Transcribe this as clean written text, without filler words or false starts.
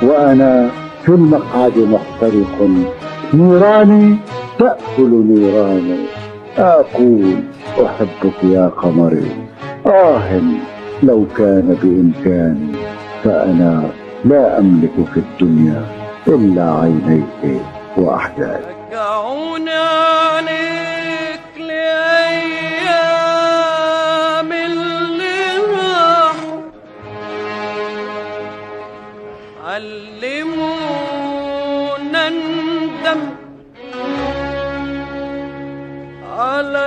وأنا في المقعد محترق، نيراني تأكل نيراني. أقول أحبك يا قمري، آه لو كان بإمكاني، فأنا لا أملك في الدنيا إلا عينيك وأحزاني. رجعونا عليك لأيام اللي راحوا، علمونا ندم على